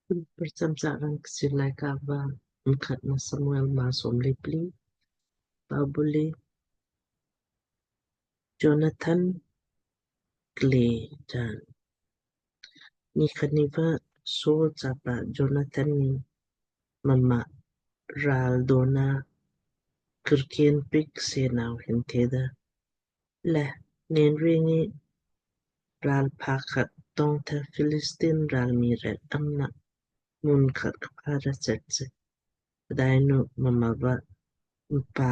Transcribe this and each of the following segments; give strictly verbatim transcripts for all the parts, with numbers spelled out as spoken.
Kprcham sarang Kchiir Laaika va Mkhatnah Samuel maa somlei pli. Pabuli Jonathan kle jan. Ni khaniva Saul chapa Jonathan ni mma ral dona kurken piik senau hin theda, le, nen ringi ral pha khat tong the Philistine ral mii rek amna mun khat kpha ra chet se. Pdainu mma va mpa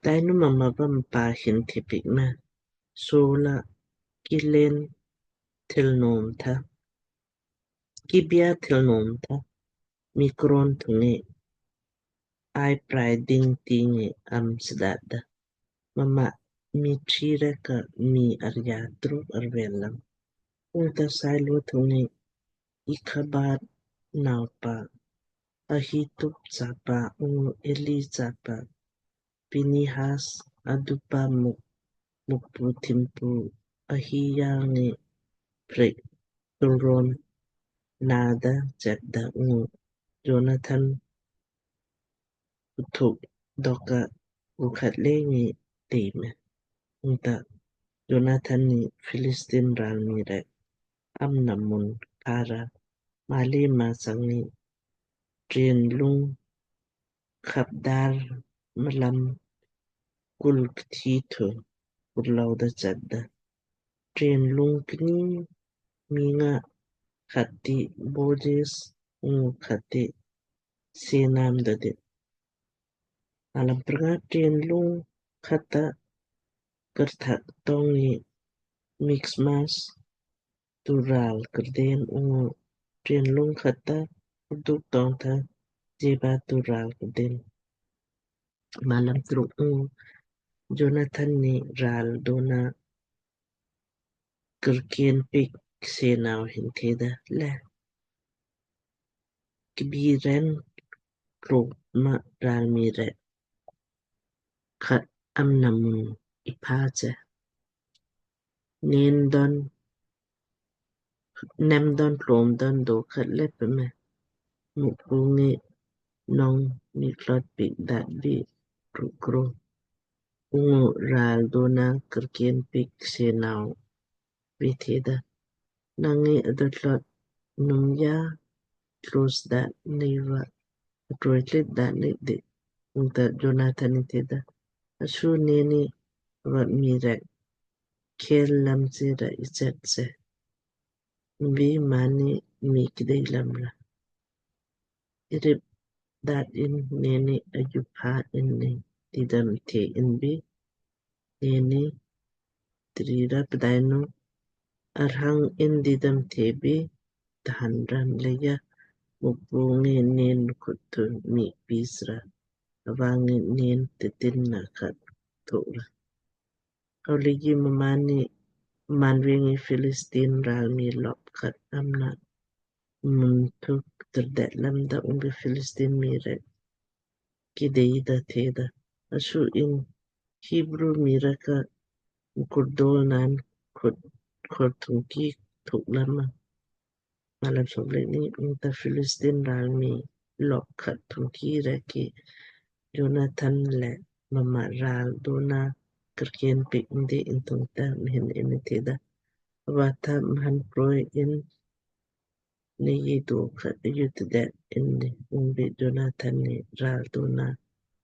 Pdainu mma va mpa hin the piik me, Saul a kilen thil nom tha, Gibia thil nom tha, Mikron thungi ai prai ding tingi am sdat da. Mma mii tri rek ka mii arya truk arvel lam. Ungta Sailo thungi Ikhabod naupa Ahitub chapa ungu Eli chapa Pinihas adupa Muk, Mukpu thimpu Ahija ngi prik tulron nada chetda ungu Jonathan uthuk doka ukhat le ngi tei me. Ungta Jonathan ni Philistine ral mii rek amna mun kara mali ma sangi tren lung khapdar malam kul kthi thu kurlou da chatda. Tren lung kni mii nga khati Bozez ungu khati Senam dade. Alam prnga tren lung khata karthak tongi Mikmas tural krden ungu tren lung khata kurduk tong tha Jeba tural krden. Malam truk ungu Jonathan ni ral dona kurken piik senau hin theda le. Kibiren klok ma ral mii rek khat amna mun ipha che. Nen don nem don klom don do khat le peme. Mukpu ngi nong mi klot piik dat vi rukro. Ungu ral dona kurken piik senau vi theda. Nangi adotlot nung ya klus dat nei va atroi tlit dat nei di. Ungta Jonathan ni theda. Asu neni va mii rek kel lam se ra ichet se. Mbi mani mii kdei lam ra. Irip dat in neni ayupha in ni tidam the in bi neni trira pdainu arhang in didam the bi tahan ran leya Mukpu ngi nen khut thu mii pisra. Avangi nen titin na khat thura. Aulegi mmaan ni mmaan ringi Philistine ral mii lop khat amna mun thuk terdet lamda ungbi Philistine mii rek kidei da theda. Asu in Hebrew mii rek ka mkurdol nan khut khor thungki thuk lama. Malam somlek ni ungta Philistine ral mii lop khat thungki rek ki Jonathan le mma ral dona kurken piik ndi in thungta mhin in theda. Vata mhan proi in nei ye do khat yut det in ni ungbi Jonathan ni ral dona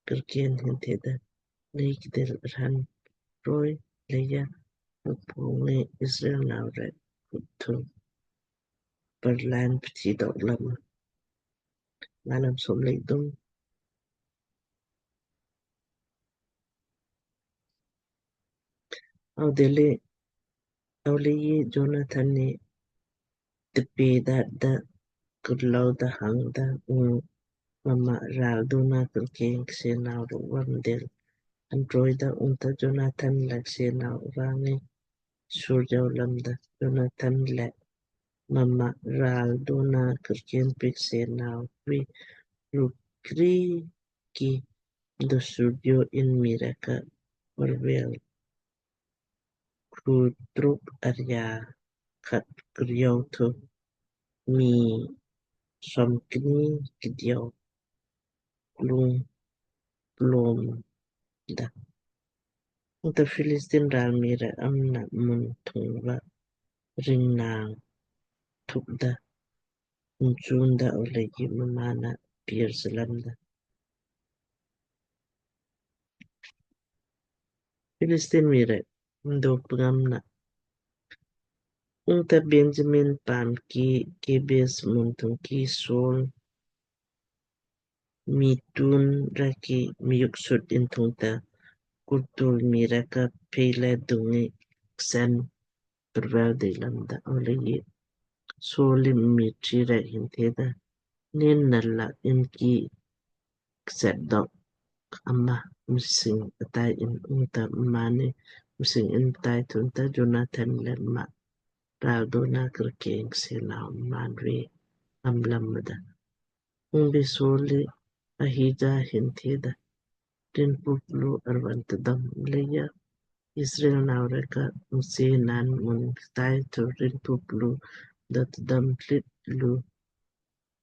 kurken hin theda. Nei kdel rhan proi leya Mukpu ngi Israel nau rek khut thu parlan pthi dok lam. Malam somlek dum. Audele, aulegi Jonathan ni tepe dat da kurlau da hang da ung mma ral dona kurken ksenau ru vam del. Antroi da ungta Jonathan lak senau rangi surjau lamda. Jonathan le mma ral dona kurken piik senau vi ruk kri ki dosurdio in mii rek ka orvel kru truk arya khat kriau thu mii som kni kdiau klung plom da. Ungta Philistine ral mii rek amna mun thung va ring nang thuk da, ungchun da oleiji mmaan na pir salam da. Philistine mii rek mdo pngam na. Ungta Benjamin paam ki Gibeah mun thung ki Saul mii tun rek ki mii juk sut in thungta kurtul mii rek ka pheile dungi ksen pervel dei lamda. Oleiji Saul li mii tri rek hin theda, nen nala in ki kset dok ama msing atai in. Ungta mmaanni msing in tai thungta Jonathan le mma ral dona kerkeng se nau mmaan ri am lamda. Ungbi Saul li Ahijah hin theda, rinpu plu arvan tdam leija Israel nau rek ka msi nan mun tai thu rinpu plu da tdam tlit lu.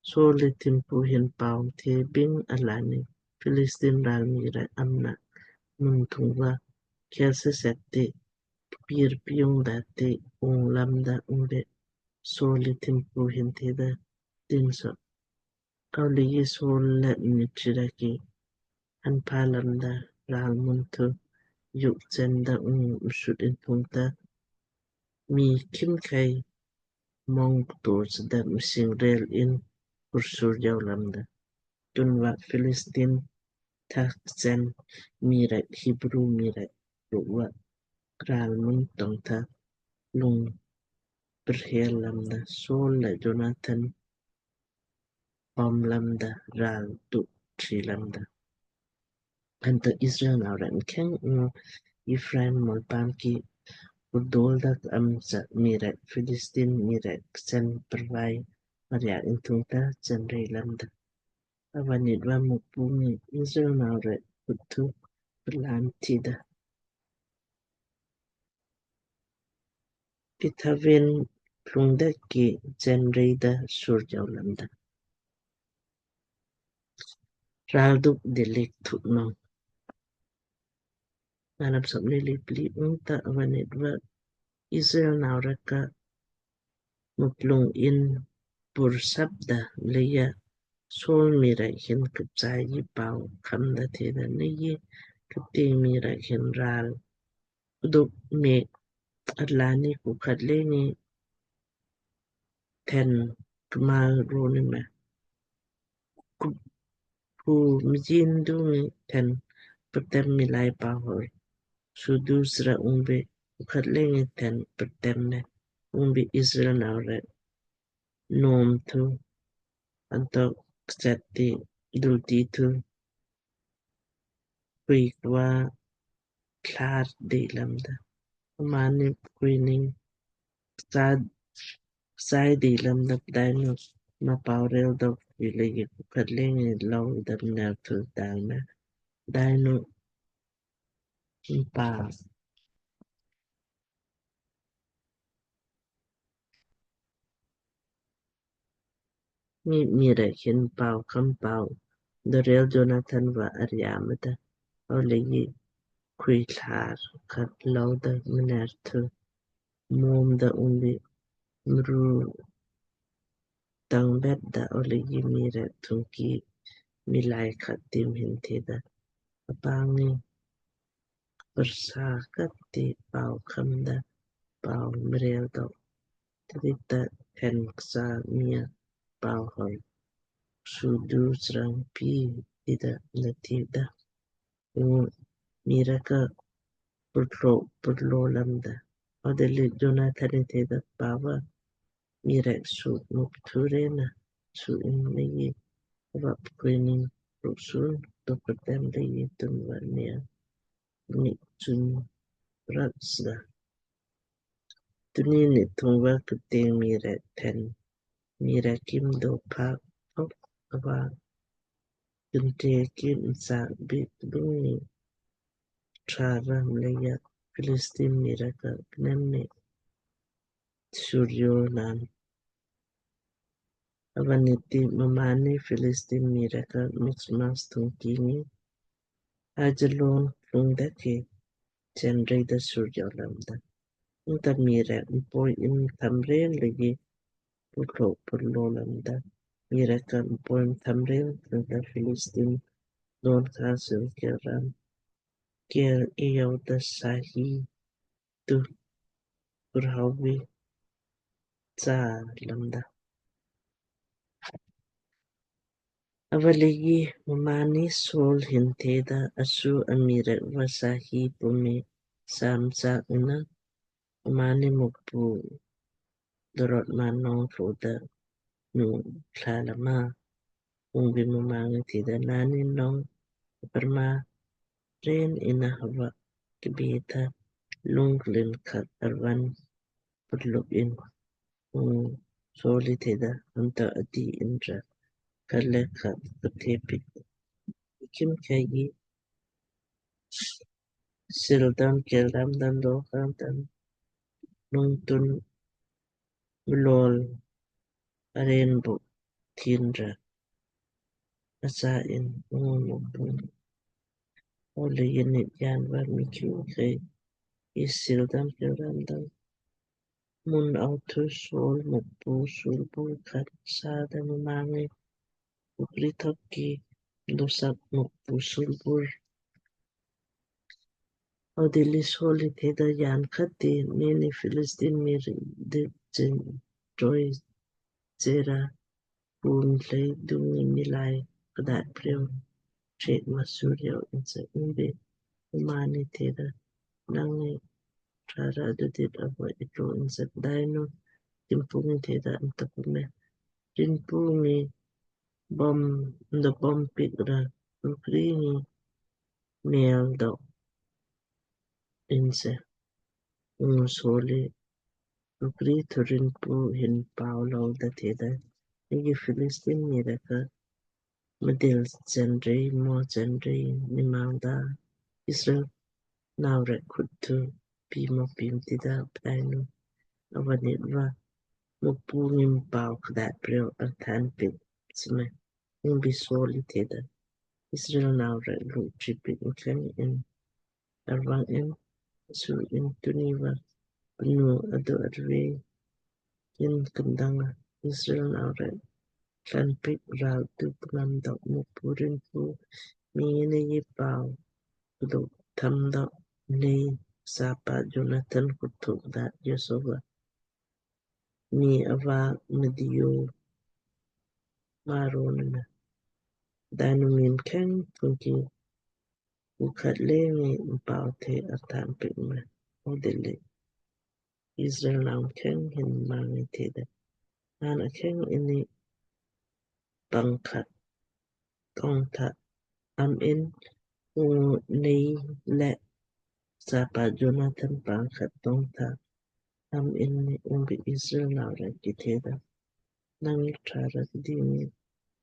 Saul li thimpu hin pau the bing alani Philistine ral mii rek amna mun thung va khel se set ti pir piung da ti ung lamda. Ungbi Saul li thimpu hin theda, din so. Kau leiji Saul le mii tri rek ki anpa lamda ral mun thu juk chen da ung msut in thungta mii khimkhei mong ktur chda msing rel in kursur jau lamda. Tunva Philistine thak chen mii rek Hebrew mii rek rukva ral mun tong tha lung perhel lamda. Saul le Jonathan pom lamda ral tu tri lamda. Anto Israel nau rek mkheng ungu Ephraim mol paam ki urdol dak am sa mii rek Philistine mii rek sen pervai maria in thungta chen rei lamda. Ava nit va Mukpu ngi Israel nau rek kut thu perlan tida. Bethaven plung dek ki chen rei da sur jau lamda. Ral duk dilik thuk nong. Nalap sop lili pli ungta ava nit va Israel nau rek ka muplung in pursap da leija Saul mii rek hin kpchai ji pau kham da theda, nei ji kpting mii rek hin ral duk me atlani ku khat le ngi then kma ro ni me. Ku, ku mjin du ngi then pertem milai pau hor. Sudu sra ungbi ku khat le ngi then pertem me. Ungbi Israel nau rek nom thu anto kchat ti dul ti thu kui kva thlar dei lamda. Mmaanni kui ning kchat sai dei lamda pdainu mma pau rel dok kui leiji ku khat le ngi lau dam ner thu dal me. Pdainu mpa ngi mii rek hin pau kham pau dorel Jonathan va arya mata. Ava leiji kui thlar khat lau da mner thu mom da ungbi mru tang bet da. Ava leiji mii rek thung ki milai khat tim hin theda, apa ngi kparsa khat ti pau kham da pau mrel dok. Tadi ta then ksa mii a pau hor sudu srang pi tida na tida. Ungu mii rek ka purtlo purtlo lamda. Ava dilli Jonathan ni theda, pava mii rek su muk thu rena su in nei ji ava pkui ning ruk sun to pertem dei ji tunva nei a mik chun rak sda. Tunni ni thungva kpting mii rek then mii rek kim do pak thok ava kinte ki msak bi kdung ni ṭha ra mleija Philistine mii rek ka knem ni suryo nan. Ava nit ti mmaanni Philistine mii rek ka Mikmas thungki ngi Aijalon thlung daki chen rei da suryo lamda. Ungta mii rek mpoi in tham ren leiji putlo putlo lamda. Mii rek ka mpoi in tham ren ungta Philistine don kha sul kel ram kel iyau da sahi tu kurhau bi cha lamda. Ava leiji mmaanni Saul hin theda, asu a mii rek va sahi pumi sam sa una mmaanni Mukpu dorot man nong tlo da nu tla lama. Ungbi mma ngi theda, nani nong parma ren ina hava kibitha lung klin khat arvan purluk in. Ung Saul li theda, anta ati inra kale khat kate pik. Kim kaigi sildam keldam dan do kan dan nung tun mlol aren bu tinra asa in ungu Mukpu. Ole yenit yan va mikin kai isil dam keldam dan mun au thu Saul Mukpu sulbur khat sa da mma ngi ukri thok ki dosak Mukpu sulbur. Audilli Saul li theda, yan khat ti nini Philistine mii rek di chen troi chera pun lei dungi miilai kdat preo chet masuriau inse. Ungbi mmaanni theda, nang ngi trara dudit ava itlo inse. Pdainu Rinpu ngi theda, anta pume. Rinpu ngi bom ndo bom pik ra ukri ngi mel dok inse. Ungu Saul li ukri thu Rinpu hin pau lou da theda, neiji Philistine mii rek ka mdil chen rei mo chen rei ni mangda Israel nau rek khut thu pi mo pim tida. Pdainu ava nit va Mukpu ngi mpau kdat preo arthan pik sime. Ungbi Saul li theda, Israel nau rek lu tripik mkheng in arvang in su in tuni va pnu adu arve in kandanga Israel nau rek tlan pik ral tu pnam dok Mukpu Rinpu mii ngi neiji pau kdok tham dok nei sapa Jonathan kuthuk da Josua mii ava mdiu marona. Pdainu mii mkheng thungki ukhat le ngi mpau the arthan pik me. Audilli Israel nau mkheng hin mma ngi theda, naan akheng inni pang khat tong tha am in ungu nei le sapa Jonathan pang khat tong tha am inni. Ungbi Israel nau rek ki theda, nang ngi trara kdi ngi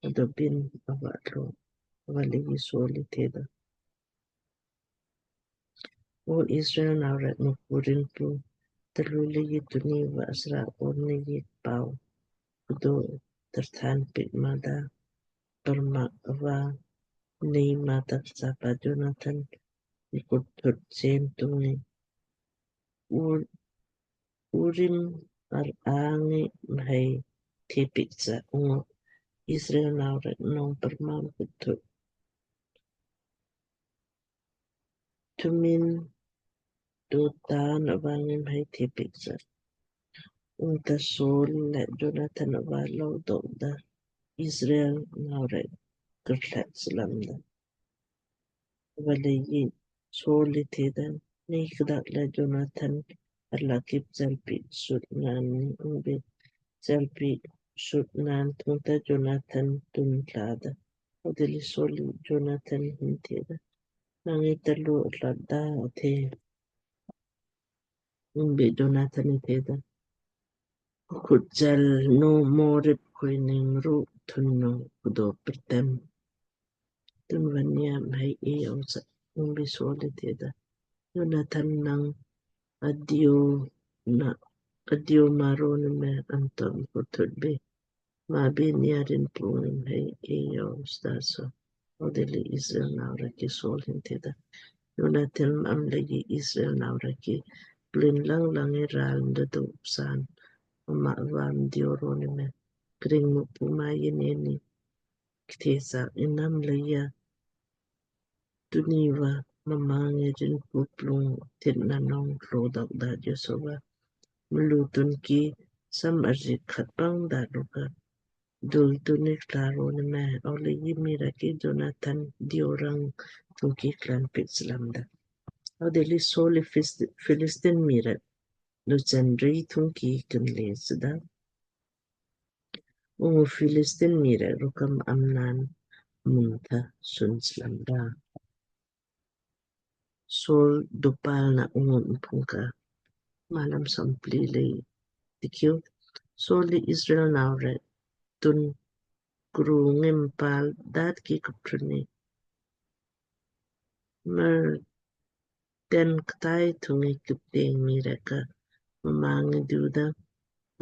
adobin ava lo. Ava leiji Saul li theda, O Israel nau rek Mukpu Rinpu, talu leiji tuni va asra on neiji pau kdo tarthan pik mada parmak ava nei mata sapa Jonathan ikut thut chen tungi Ur-, Urim ar angi mhai thepik sa ungu Israel nau rek nong parmak kut thut Thumin Dotan ava ngi mhai thepik sa. Ungta Saul le Jonathan ava lou dok da Israel nau rek karthlak slam da. Ava leiji Saul li theda, nei kdak le Jonathan arlakip chelpi sut naan ni. Ungbi chelpi sut naan thungta Jonathan tun tla da. Audilli Saul li Jonathan hin theda, nang ngi talu atla da athe. Ungbi Jonathan ni theda, kukhut chel nu morip khui ning ru thun nu kudo pertem. Tunva nei am hei eayou sa. Ungbi Saul li theda, Jonathan nang adio na, adio maro ni me anto mkurthut bi. Mabi nei arin pung am hei eayou sda so. Audilli Israel nau rek ki Saul hin theda, Jonathan am leiji Israel nau rek ki klin lang lang ngi ral nda do san. Mma va am dio ro ni me. Kring Mukpu mai ngi nei ni kthe sa inam leija. Tunni va mma ngi rin puplung thit na nong tlo dok da joso va mlu tun ki sam arjit khat pang da luka dul tun ni kla ro ni me. Audilli mii rek ki Jonathan dio rang thung ki klan pik slamda. Audilli Saul li Philist-, Philistine mii rek luchen ri thung ki kinle sda. Ungu Philistine mii rek rukam amnan mun tha sun slamda. Saul dopal na ungu mphungka. Malam sompli lei tikiu. Saul li Israel nau rek tun krung ngi mpal dat ki kuptruni. Mer ten ktai thung ngi kipteng mii rek ka mma ngi duda,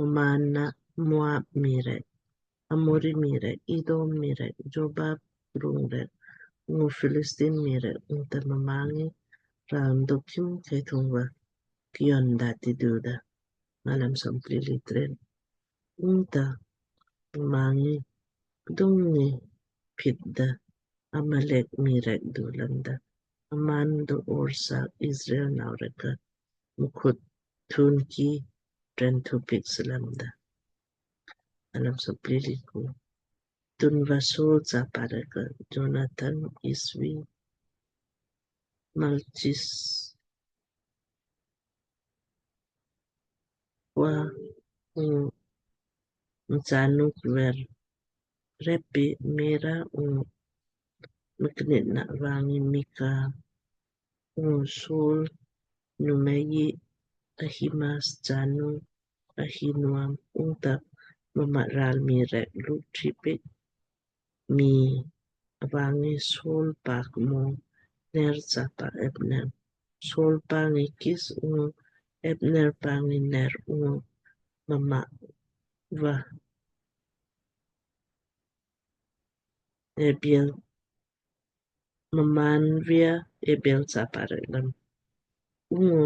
mmaan na Moab mii rek, Amori mii rek, Edom mii rek, Jobab krung rek, ungu Philistine mii rek, ungta mma ngi ral mdo khim khai thung va kion da ti duda. Malam sompli lei tren. Ungta mma ngi kdung ngi pit da Amalek mii rek du lamda. Mmaan do orsa Israel nau rek ka mkhut thun ki tren thu pik slamda. Malam sompli lei ku. Tunva Saul chapa rek ka Jonathan, Isvi, Malchis, wa ungu mchanu kver rek pi Mera ungu mknitna va ngi Mika ungu Saul numei Ahimaas chanu Ahinoam ungta mma ral mii rek luk tripik mii ava ngi Saul pa kmo Ner chapa Abner. Saul pa ngi Kis ungu Abner pa ngi Ner ungu mma va Abiel mmaan via Abiel chapa rek lam. Ungu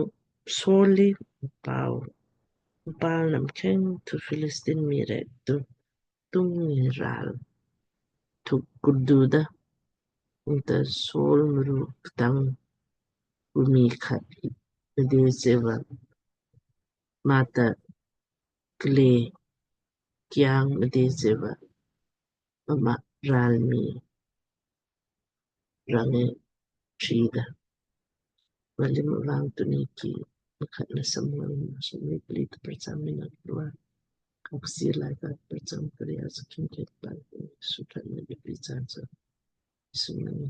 Saul li mpau mpal nam kheng thu Philistine mii rek tu tung ngi ral thuk kududa. Ungta Saul mru ktang ku mii khat mdei seva mata kle kiang mdei seva mma ral mii rang ngi trida. Malam vang tunni ki mkhatna Samuel na Samuel pli tu prcham mina krua. Kaksi lai ka prcham kriya sakin ke pal sutrat na di prcham sa. Sumani.